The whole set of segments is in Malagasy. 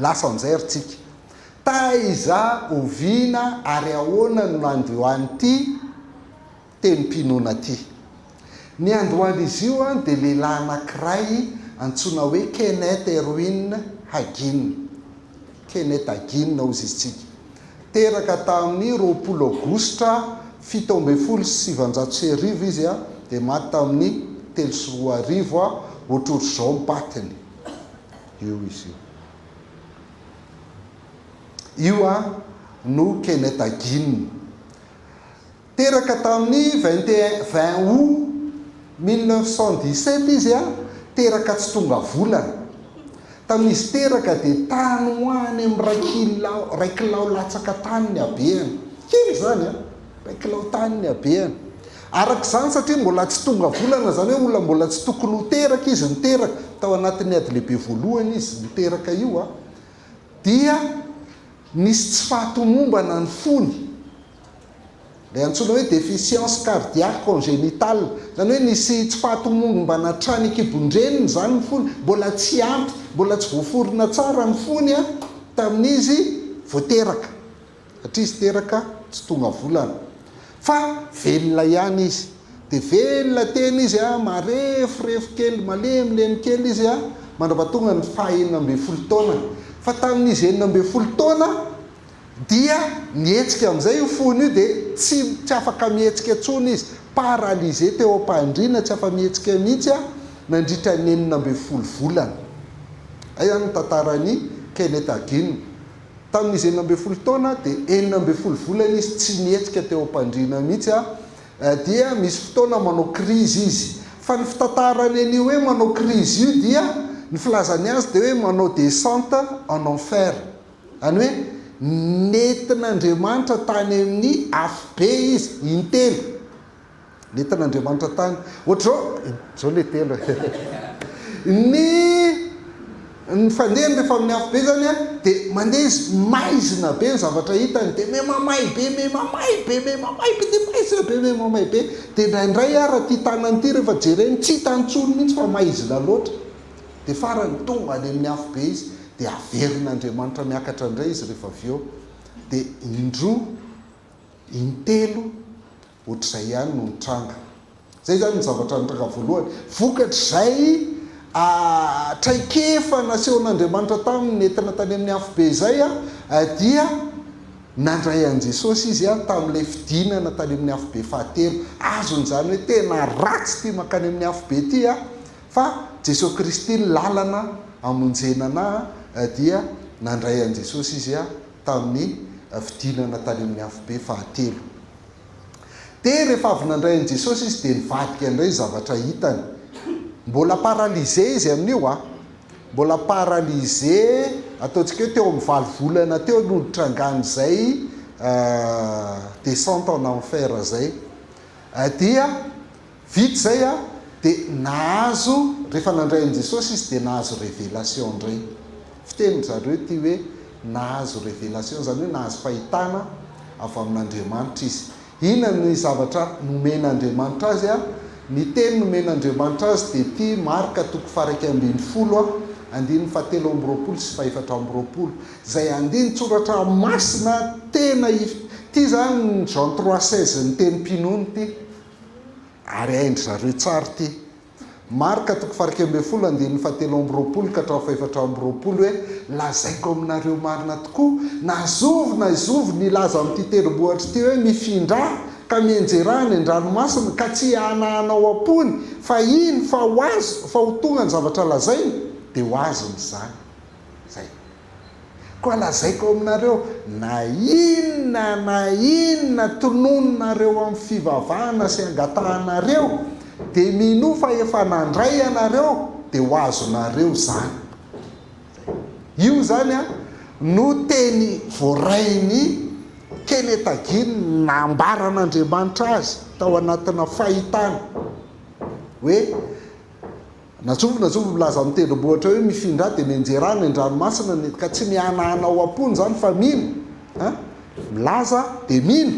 Lasa amin'izay ary tsika. Taiza, oviana ary ahoana no nandohan'ity tenim-pinoana ity? Ny andohan'izy io dia lehilahy anankiray antsoina hoe Kenneth Erwin Hagin. Kenneth Hagin hozy izy tsika. Teraka tamin'ny 20 aogositra 1917 izy dia maty tamin'ny 2003, ohatrohatr'izao ny patiny. Io izy io. Io no Kenneth Hagin. Teraka tamin'ny 21 20 août 1917 izy, teraka tsy tonga volana. Tamin'izy teraka dia tany ho any amin'ny iray kilao, iray kilao latsaka tany ny habehany. Kely izany an! Iray kilao tany ny habehany. Araka izany, satria mbola tsy tonga volana, izany hoe olona mbola tsy tokony ho teraka izy niteraka, tao anatin'ny ady lehibe voalohany izy niteraka io an, dia nisy tsy fahatomombana ny fony. Ilay antsoina hoe déficience cardiaque congénitale, izany hoe nisy tsy fahatomombana hatrany an-kibon-dreniny izany ny fony, mbola tsy ampy, mbola tsy voaforona tsara ny fony tamin'izy vao teraka, satria izy teraka tsy tonga volana. Fa velona ihany izy. Dia velona teny izy, mareforefo kely, malemilemy kely izy mandra-pahatonga ny faha 16 taonany. Fa tamin'izy 16 taona, Dia nihetsika amin'izay io fony io dia tsy tsy afaka mihetsika intsony izy, paralysé teo am-pandriana tsy afa-mihetsika mihitsy nandritra ny 16 volana. Izay izany ny tantaran'i Kenneth Hagin. Tamin'izy 16 taona dia 16 volana izy tsy nihetsika teo am-pandriana mihitsy dia misy fotoana manao crise izy. Fa ny fitantarany an'io hoe manao crise io dia ny filazany azy dia hoe manao descente en enfer. Izany hoe nentin'Andriamanitra tany amin'ny afobe izy, intelo. Nentin'Andriamanitra tany. Ohatr'izao, izao ilay telo e. Ny ny fandehany rehefa amin'ny afobe izany an, dia mandeha izy, maizina be ny zavatra hitany, dia miha-mamay be, miha-mamay be, miha-mamay be, dia maizina be, miha-mamay be. Dia indraindray ara ity tanany ity rehefa jereny, tsy hitany intsony mihitsy fa maizina loatra. Dia farany tonga any amin'ny afobe izy, dia averin'Andriamanitra miakatra indray izy rehefa avy eo. Dia indroa, intelo, ohatr'izay ihany no nitranga. Izay izany ny zavatra nitranga voalohany. Vokatr'izay traikefa nasehon'Andriamanitra taminy nentina tany amin'ny afobe izay dia nandray an'i Jesosy izy tamin'ilay fidinana tany amin'ny afobe fahatelo. Azony izany hoe tena ratsy ity mankany amin'ny afobe ity. Fa Jesoa Kristy ny lalana hamonjena anah dia nandray an'i Jesosy izy tamin'ny fidinana tany amin'ny afobe fahatelo. Dia rehefa avy nandray an'i Jesosy izy dia nivadika indray ny zavatra hitany. Mbola paralysé izy amin'io a! Mbola paralysé ataontsika hoe teo amin'ny valo volana teo no nitrangan'izay descente en enfer izay. Dia Vita izay a, dia nahazo, rehefa nandray an'i Jesosy izy dia nahazo révélation indray. Fitenin-dry zareo ity hoe nahazo révélation, izany hoe nahazo fahitana avy amin'Andriamanitra izy. Inona ny zavatra nomen'Andriamanitra azy a? Ny teny nomen'Andriamanitra azy dia ity, Marka toko faha-11 a, andininy fahatelo amby roapolo sy faha-24, izay andinin-tsoratra masina tena if-, ity izany ny Jean 3,16 ny tenim-pinoana ity. Ary hain-dry zareo tsara ity. Marka toko faha-11 andininy fahatelo amby roapolo ka hatramin'ny faha-24 hoe, Lazaiko aminareo marina tokoa, na zovy na zovy nilaza amin'ity tendrombohitra ity hoe, Mifindrà, ka mianjerà any an-dranomasina, ka tsy hihanahana ao am-pony, fa hino fa ho azo, fa ho tonga ny zavatra lazainy, dia ho azony izany. Izay. Koa lazaiko aminareo, na inona na inona tononinareo amin'ny fivavahana sy angatahanareo, dia minoa fa efa nandray ianareo, dia ho azonareo izany. Izay. Io izany no teny voarain'i Kenneth Hagin nambaran'Andriamanitra azy tao anatina fahitana, hoe, Na zovy na zovy milaza amin'ny tendrombohitra hoe mifindrà dia mianjera any an-dranomasina ny ka tsy mihanahana ao am-pony izany fa mino an! Milaza dia mino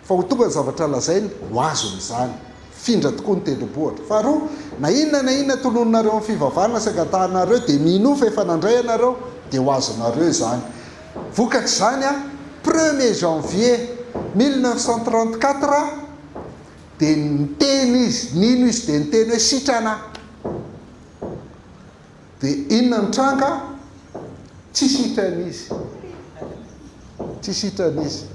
fa ho tonga ny zavatra lazainy, ho azony izany. Mifindra tokoa ny tendrombohitra. Faharoa, na inona na inona tononinareo amin'ny fivavahana sy angatahanareo dia minoa fa efa nandray ianareo Dia ho azonareo izany. Vokatr'izany, premier janvier 1934, dia niteny izy, nino izy dia niteny hoe sitrana aho. Dia inona no tranga? Tsy sitrana izy. Tsy sitrana izy.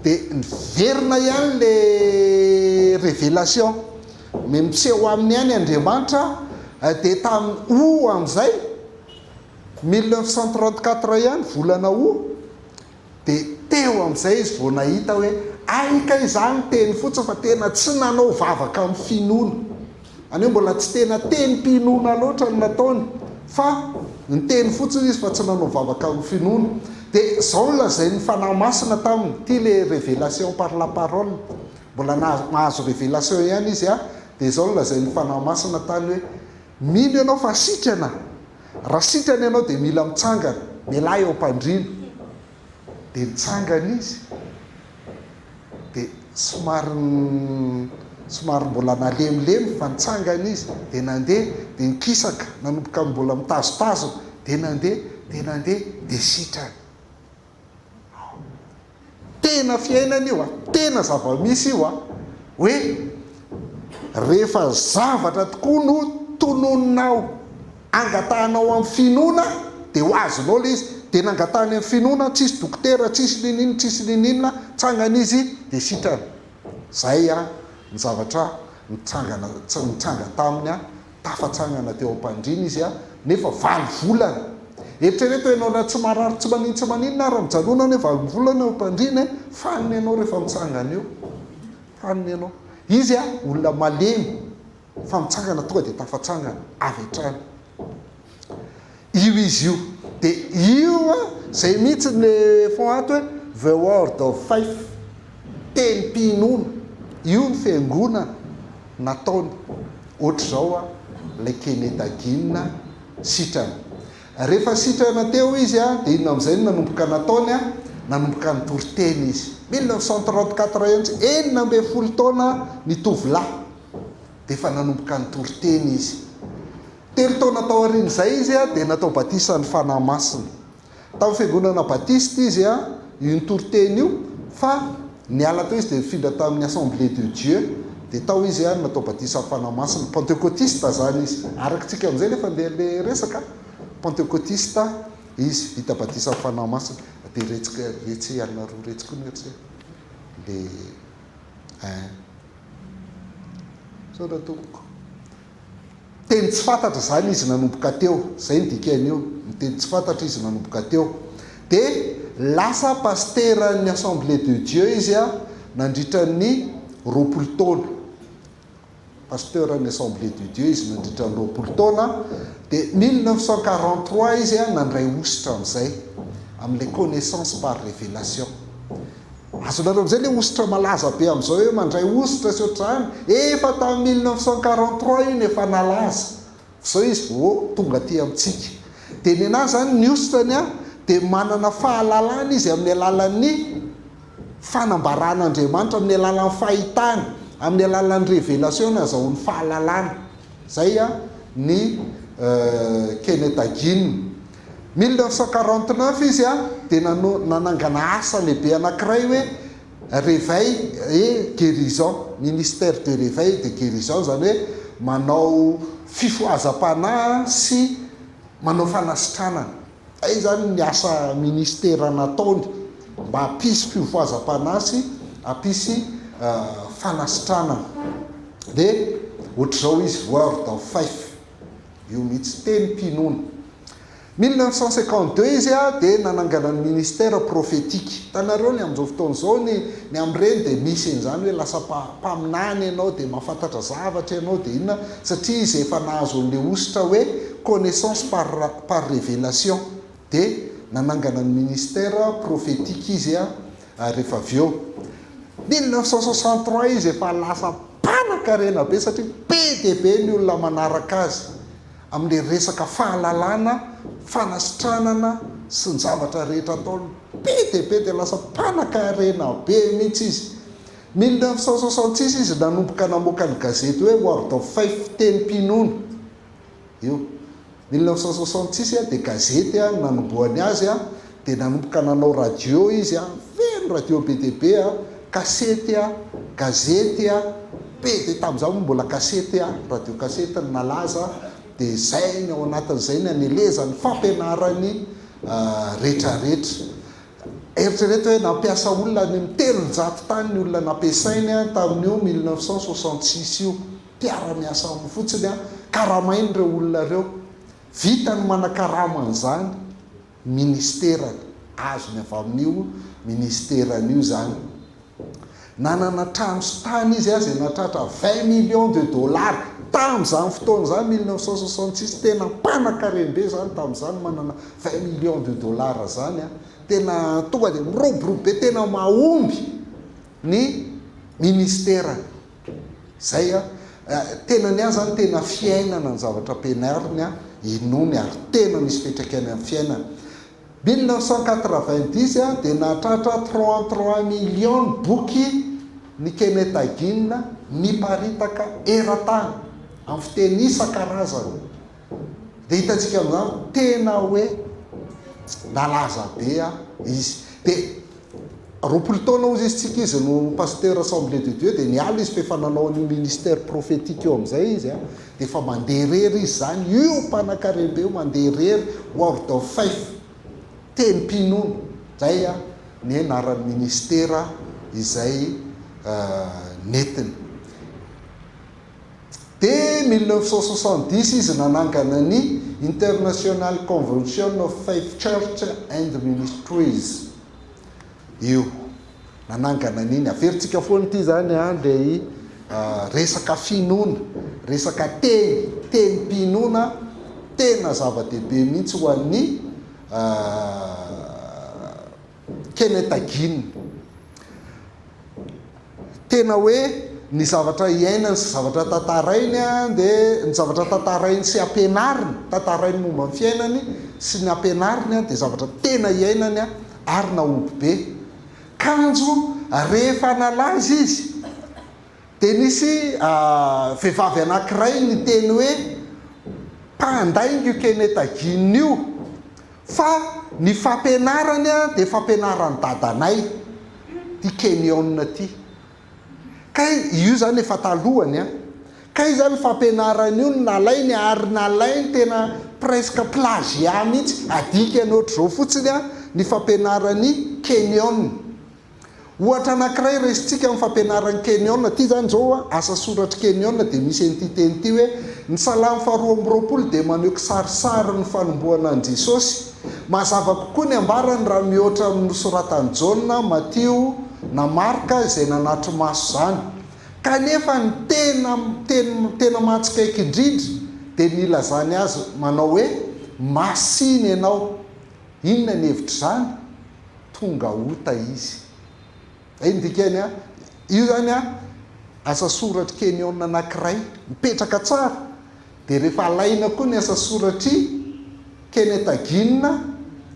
Dia niverina ihany le révélation. Miseho aminy ihany Andriamanitra, dia tamin'ny août amin'izay, 1934 ihany, volana août, Dia teo amin'izay izy vao nahita hoe hay kay izaho niteny fotsiny fa tena tsy nanao vavaka amin'ny finoana. Any hoe mbola tsy tena tenim-pinoana loatra no nataony fa niteny fotsiny izy fa tsy nanao vavaka amin'ny finoana. Dia izao no lazain'ny Fanahy Masina taminy, ity ilay révélation par la parole, mbola nahazo révélation ihany izy an, dia izao no lazain'ny Fanahy Masina tany hoe, mino ianao fa sitrana? Raha sitrana ianao dia mila mitsangana, mialà eo am-pandriana. Dia nitsangana izy, dia somary somary mbola nalemilemy fa nitsangana izy, dia nandeha, dia nikisaka, nanomboka mbola mitazotazona, dia nandeha, dia nandeha, dia sitrana. Tena fiainana io a! Tena zava-misy io a! Hoe rehefa zavatra tokoa no tononinao, angatahanao amin'ny finoana dia ho azonao ilay izy. Dia nangatahany amin'ny finoana, tsisy dokotera, tsisy niniana, tsisy niniana, tsangana izy dia sitrana. Izay a, ny zavatra nitsangana, nitranga taminy a. Tafatsangana teo am-pandriana izy nefa valo volana. Eritrereto ianao na tsy marary tsy manin tsy maninona ary mijanona anie valo volana eo am-pandriana e, fanina ianao rehefa mitsangana eo. Fanina ianao. Izy olona malemy fa mitsangana tonga dia tafatsangana avy hatrany. Io izy io. Dia io izay mihitsy ny fond ato hoe the word of faith, tenim-pinoana. Io ny fiangonana nataony. Ohatr'izao ilay Kenneth Hagin sitrana. Rehefa sitrana teo izy dia inona amin'izay no nanomboka nataony? Nanomboka nitory teny izy. 1934 ihany, 16 taona ny tovolahy dia efa nanomboka nitory teny izy. Telo taona taorian'izay izy dia natao batisan'ny Fanahy Masina. Tamin'ny fiangonana batista izy io nitory teny io fa niala teo izy dia nifindra tamin'ny Assemblée de Dieu dia tao izy no natao batisan'ny Fanahy Masina. Pantekotista izany izy. Arakintsika amin'izay ilay fandehan'ilay resaka. Pantekotista izy, vita batisan'ny Fanahy Masina. Dia retsy retsy alina roa retsy koa ny ry le ein. Misaotra tompoko. Teny tsy fantatra izany izy nanomboka teo. Izay no dikan'io. Ny teny tsy fantatra izy nanomboka teo. Dia lasa pasiteran'ny Assemblée de Dieu izy nandritra ny 20 taona. Pasteur-n'ny Assemblée de Dieu izy nandritra ny 20 taona. Dia 1943 izy nandray hosotra amin'izay, amin'ilay connaissance par révélation. Azonareo amin'izay ilay hosotra malaza be amin'izao hoe mandray hosotra sy ohatr'izany, efa tamin'ny 1943 io no efa nalaza, f'izao izy vao tonga aty amintsika. Dia nenaha izany ny hosotrany an, dia manana fahalalana izy amin'ny alalan'ny fanambaran'Andriamanitra, amin'ny alalan'ny fahitana, amin'ny alalan'ny révélation no azahoany fahalalana. Izay ny Kenneth Hagin. 1949 izy dia nanangana asa lehibe anankiray hoe Réveil et Guérison, Ministère de Réveil et de Guérison, izany hoe manao fifohazam-panahy sy manao fanasitranana. Izay izany ny asa ministera nataony mba hampisy fifohazam-panahy sy hampisy fanasitranana. Dia ohatr'izao izy, Word of Faith. Io mihitsy, tenim-pinoana. 1952 izy dia nanangana ny ministère prophétique. Hitanareo ny amin'izao fotoana izao ny ny amin'ireny dia misy an'izany hoe lasa mpaminany ianao dia mahafantatra zavatra ianao dia inona satria izy efa nahazo an'ilay hosotra hoe connaissance par par révélation dia nanangana ny ministère prophétique izy rehefa avy eo. 1963 izy efa lasa mpanan-karena be satria be dia be ny olona manaraka azy amin'ilay resaka fahalalana, fanasitranana sy ny zavatra rehetra ataony. Be dia be dia lasa mpanan-karena be mihitsy izy. 1966 izy nanomboka namoaka ny gazety hoe Word of Faith, Tenim-pinoana, io. 1966 dia gazety no nanombohany azy, dia nanomboka nanao radio izy, feno radio be dia be, kasety, gazety, be dia tamin'izany moa mbola kasety, radio kasety no nalaza, dia izay ny ao anatin'izay ny anelezan'ny fampianarany retraretra. Eritrereto hoe nampiasa olona any amin'ny 300 tany ny olona nampiasainy tamin'io 1966 io. Mpiara-miasa aminy fotsiny, karamainy ireo olona ireo. Vita ny manakarama an'izany ministerany. Azony avy amin'io ministerany io izany. Nanana trano sy tany izy izay nahatratra 20 millions de dollars tamin'izany fotoana izany, 1966, tena mpanakarem-be izany tamin'izany manana 20 millions de dollars izany an, tena tonga dia miroborobo be, tena mahomby ny ministerany. Izay an, tena ny ahy izany tena fiainana ny zavatra ampianariny an, inoany ary tena misy fiantraikany amin'ny fiainana. 1990 dia nahatratra 33 millions ny boky ny Kenneth Hagin niparitaka eran-tany amin'ny fiteny isan-karazany. Dia hitantsika amin'izany tena hoe nalaza be izy. Dia 20 taona hozy izy tsika izy no pasteur Assemblée de Dieu dia niala izy fa efa nanao an'io ministère prophétique io amin'izay izy dia efa mandeha irery izy izany, io mpanakarem-be io mandeha irery, Word of Faith, tenim-pinoana, izay ny anaran'ny ministera izay nentiny. Dia 1970 izy nanangana ny International Convention of Faith Church and Ministries io. Nanangana an'iny. Averintsika foana ity izany an, ilay resaka finoana, resaka teny, tenim-pinoana tena zava-dehibe mihitsy ho an'ny Kenneth Hagin. Tena hoe ny zavatra iainany sy zavatra tantarainy dia ny zavatra tantarainy sy ampianariny, tantarainy momba ny fiainany sy ny ampianariny dia zavatra tena iainany ary nahomby be. Kanjo rehefa nalaza izy dia nisy vehivavy anankiray niteny hoe mpandainga io Kenneth Hagin io fa ny fampianarany dia fampianaran'i dadanay, ity Kenyon ity. Kay io zany efa talohany an! Kay zany fampianarana io no nalainy ary nalainy tena presque plagiat mihitsy, adikany ohatr'izao fotsiny an, ny fampianaran'i Kenyon. Ohatra anankiray raisintsika amin'ny fampianaran'i Kenyon, ity zany izao an, asa soratr'i Kenyon dia misy an'ity teny ity hoe, ny Salamo faharoa 22 dia maneho kisarisary ny fanombohana an'i Jesosy. Mazava kokoa ny ambarany raha mihoatra amin'ny nosoratan'i Jaona, Matio, na Marka izay nanatri-maso izany. Kanefa ny tena teny tena mahatsikaiky indrindra dia ny nilazany azy manao hoe, Masina ianao. Inona ny hevitr'izany? Tonga ota izy. Izay no dikany an. Io izany an, asa soratr'i Kenyon anankiray, mipetraka tsara. Dia rehefa alaina koa ny asa soratr'i Kenneth Hagin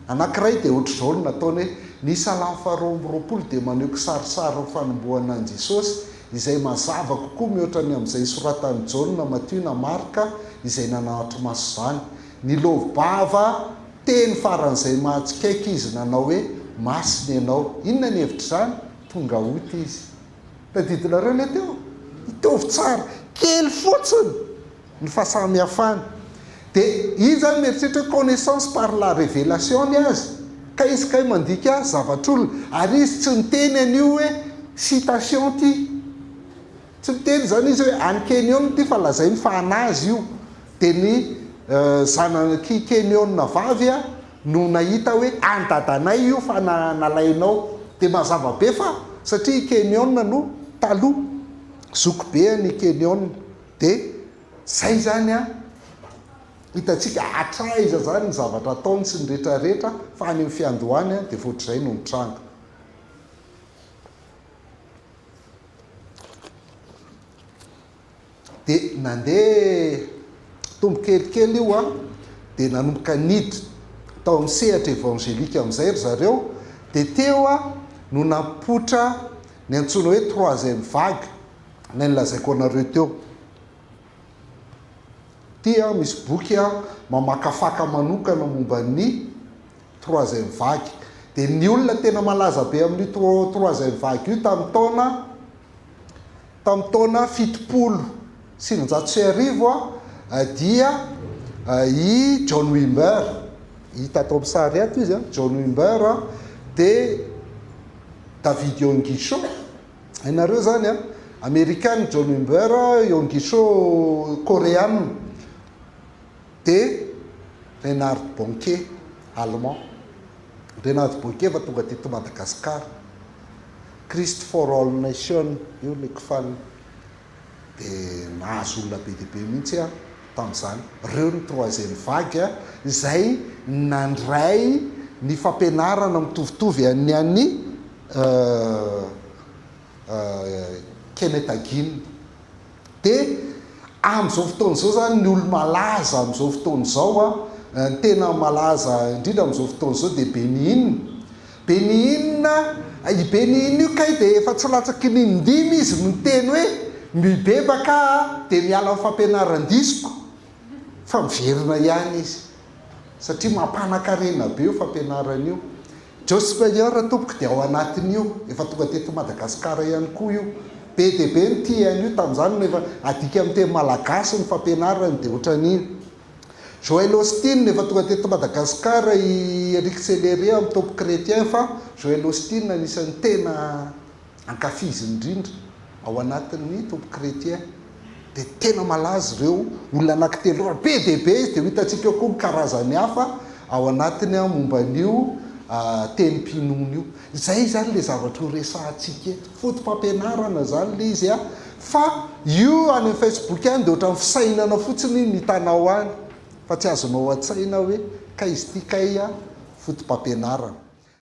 anankiray dia ohatr'izao no nataony hoe, Ny Salamo faharoa amby 20 dia maneho kisarisary ny fanombohana an'i Jesosy, izay mazava kokoa mihoatra ny amin'izay soratan'i Jaona, Matio na Marka izay nanatri-maso izany. Nilovo-bava teny faran'izay mahatsikaiky izy nanao hoe, Masina ianao. Inona ny hevitr'izany? Tonga ota izy. Tadidinareo ilay teo? Mitovy tsara. Kely fotsiny ny fahasamihafany. Dia izy izany mieritreritra hoe connaissance par la révélation ny azy. Kay izy kay mandika zavatr'olona. Ary izy tsy niteny an'io hoe citation ity. Tsy miteny izany izy hoe an'i Kenyon ity fa lazainy fa an'azy io. Dia ny zanak'i Kenyon vavy no nahita hoe an'i dadanay io fa nalainao. Dia mazava be fa satria i Kenyon no taloha, zokibe an'i Kenyon. Dia izay izany an, hitantsika hatraiza izany ny zavatra ataony sy ny rehetrarehetra fa any amin'ny fiandohany dia efa ohatr'izay no nitranga. Dia nandeha tombo kelikely io an, dia nanomboka niditra tao amin'ny sehatra evangelika amin'izay ry zareo, dia teo no nampipoitra ny antsoina hoe troisième vague, ilay nolazaiko anareo teo. Ity an, misy boky an, mamakafaka manokana momba ny troisième vague. Dia ny olona tena malaza be amin'io troisième vague io tamin'ny taona tamin'ny taona 1970 dia i John Wimber. Hita ato amin'ny sary ato izy an, John Wimber dia David Yonggi Cho. Hainareo izany an? Amerikana John Wimber, Yonggi Cho Koreana, dia Reinhard Bonnke, Allemand. Reinhard Bonnke efa tonga teto Madagasikara. Christ for all nation, io ilay kifanina. Dia nahazo olona be dia be mihitsy aho tamin'izany. Ireo ny troisième vague izay nandray ny fampianarana mitovitovy an'ny an'i Kenneth Hagin. Dia amin'izao fotoana izao izany ny olo-malaza amin'izao fotoana izao, ny tena malaza indrindra amin'izao fotoana izao dia Benny Hinn. Benny Hinn, i Benny Hinn io kay dia efa tsy latsaky ny in-dimy izy niteny hoe mibebaka aho dia miala amin'ny fampianaran-disoko fa miverina ihany izy satria mampanakarena be io fampianarana io. Joyce Meyer tompoko dia ao anatin'io, efa tonga teto Madagasikara ihany koa io. Be dia be ny tia an'io tamin'izany no efa adika amin'ny teny malagasy ny fampianarany dia ohatran'iny. Joel Osteen efa tonga teto Madagasikara i Eric Cellerier amin'ny Top Chrétien fa Joel Osteen anisan'ny tena ankafiziny indrindra ao anatin'ny Top Chrétien. Dia tena malaza ireo olona anankitelo ireo ary be dia be izy dia ho hitantsika eo koa ny karazany hafa ao anatiny momba an'io tenim-pinoana io. Izay izany ilay zavatra ho resahantsika eto. Foto-pampianarana izany ilay izy fa io any amin'ny Facebook any dia ohatran'ny fisainana fotsiny ny hitanao any fa tsy azonao an-tsaina hoe kay izy ity kay foto-pampianarana.